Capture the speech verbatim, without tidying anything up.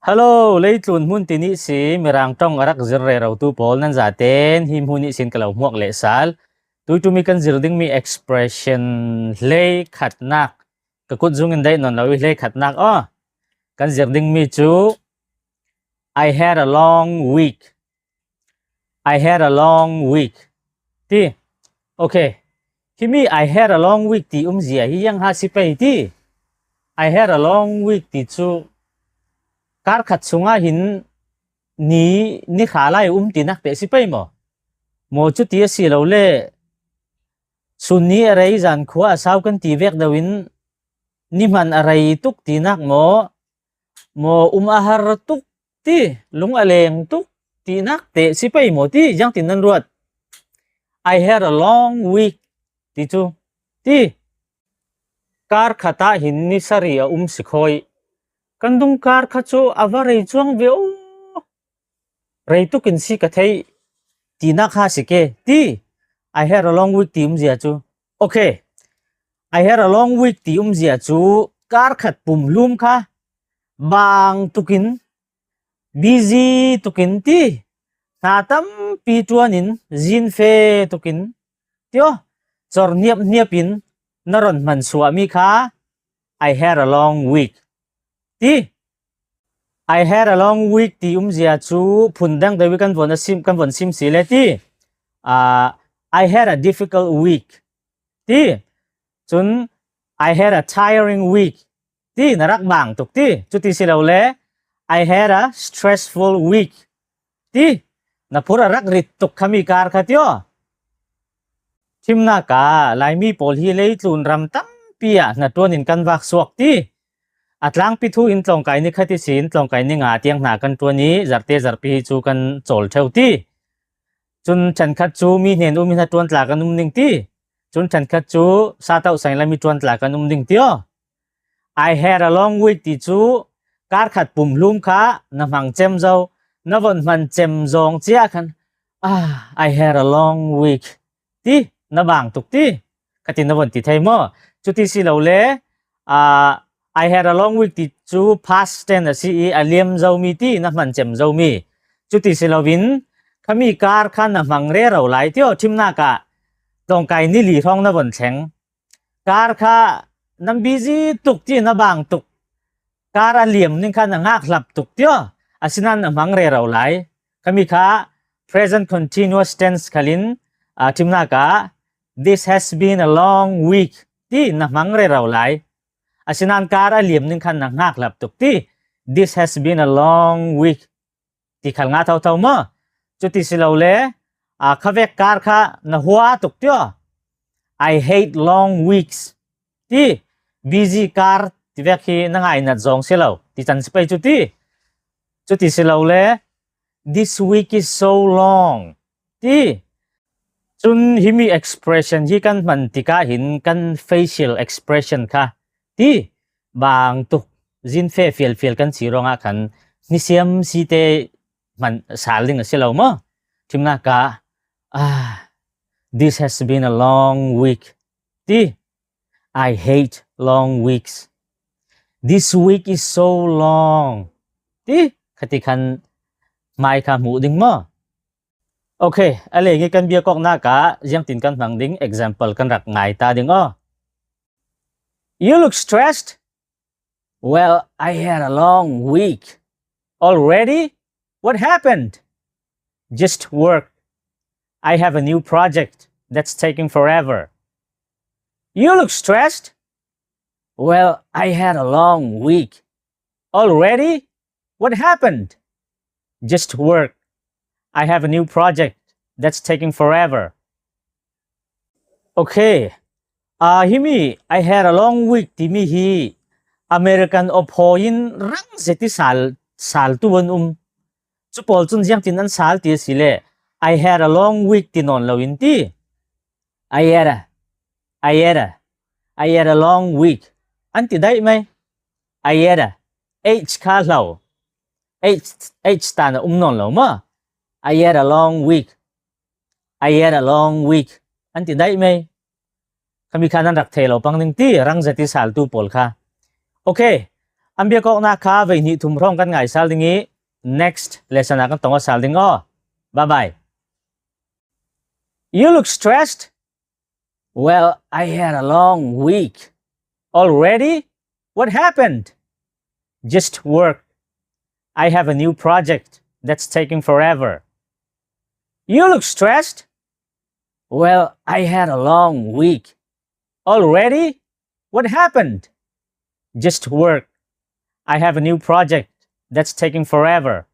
Hello, leitlun hmun ti nih si Mirang ṭong a rak zir rerotu pawl nan zaten hi hmun nih sin ka lo hmuak leh sal. Tuitumi kan zir ding mi expression hlei khatnak, ka kut zungin daih nawn lo i hlei khatnak aw. Kan zir ding mi cu, "I had a long week. I had a long week," ti. Okay. Himi "I had a long week" ti umzia hi ziang ha si pei ti. "I had a long week" ti cu kar khat chungah hin ni, ni hra lai um tinak peh si pei maw? Maw cuti a si lo le sun ni a rei, zan khua a sau kan ti vek deuh in ni hman a rei tuk tinak maw? Maw um a har tuk ti, lung a leng tuk tinak teh si pei maw ti, ziangtin nan ruat? "I had a long week," ti cu ti. Kar khat ah hin ni sari a um si khawi. Kan dung kar kha cu a va rei cuang ve aw. Rei tukin si ka theih tinak ha si ke ti. "I had a long week" ti umzia cu. Okay. "I had a long week" ti umzia cu kar khat pumhlum kha bang tukin, busy tukin ti, hna tampi ṭuanin, zin fe tukin ti aw, cor hniap hniap in na ron hman suahmi kha "I had a long week" ti. "I had a long week" ti umzia cu phun dang deuh i kan von a sim, kan von sim si le ti. Ah, "I had a difficult week" ti. Cun, "I had a tiring week" ti, na rak bang tuk ti. Cuti si lo le, "I had a stressful week" ti, na phur a rak rit tuk khami kar kha ti aw. Ṭhimnak ah Laimi pawl hi leitlun ram tampi ah hnaṭuan in kan vak suak ti. A tlangpi thu in tlawngkai ni khat ihsin tlawngkai ni nga tiang hna kan ṭuan i, zarte zarpi hi cu kan cawl ṭheu ti. Cun ṭhenkhat cu mi hnen um i hnaṭuan tla kan um ning ti. Cun ṭhenkhat cu satoh sailam i ṭuan tla kan um ning ti aw. "I had a long week" ti cu kar khat pumhlum kha na hmang cem zo, na von hman cem zawng cia khan, "Ah, I had a long week," ti, na bang tuk ti. Khatin na von ti thei maw? Cuti si lo le, ah, "I had a long week" ti cu past tense a si i, a liam zomi ti, na hman cem zomi. Cuti si loin, khami kar kha na hmang rero lai ti aw, ṭhimnak ah tlawngkai ni li hrawng na von thleng. Kar kha nan busy tuk ti, na bang tuk. Kar a liam ning kha na ngakhlap tuk ti aw, asinain na hmang rero lai. Khami kha present continuous tense khalin, ah, ṭhimnak ah, "This has been a long week," ti na hmang rero lai. Asinain kar a liam ning kha na ngakhlap tuk ti, "This has been a long week," ti khal ngah thotho maw? Cuti si lo le, aa, khavek kar kha na hua tuk ti aw. "I hate long weeks," ti. Busy kar ti vek hi na ngainat zawng si lo ti can si pei cuti. Cuti si lo le, "This week is so long," ti. Cun himi expression hi kan hman tikah hin kan facial expression kha ti bang tuk, zin fe fialfial kan si ruangah khan hnisiam si te hman sal ding a si lo maw? Ṭhimnak ah, "Ah, this has been a long week," ti. "I hate long weeks. This week is so long," ti khati khan hmai kha hmuh ding maw? Okay, a leng i kan biakawknak ah ziangtin kan hmang ding example kan rak ngai ta ding aw. "You look stressed." "Well, I had a long week." "Already? What happened?" "Just work. I have a new project that's taking forever." "You look stressed." "Well, I had a long week." "Already? What happened?" "Just work. I have a new project that's taking forever." Okay. Ah, himi "I had a long week" timi hi American awphaw in rang zet i sal, saltu an um. Cu pawl cun ziangtin an sal ti a si le, "I had a long week" ti nawn lo in ti. "I had a, I had a, I had a long week," an ti daih mai. "I had a," H kha hlo. H, H tan a um nawn lo maw? "I had a long week. I had a long week," an ti daih mai. Khami kha nan rak thei lo pang ning ti, rang zet i saltu pawl kha. Okay. An biak awkna kha vei hnih thum hrawng kan ngai sal ding i, next lesson ah kan tong aw sal ding aw. Bye bye. You look stressed. Well, I had a long week. Already? What happened? Just work. I have a new project that's taking forever. You look stressed. Well, I had a long week. Already? What happened? Just work. I have a new project that's taking forever.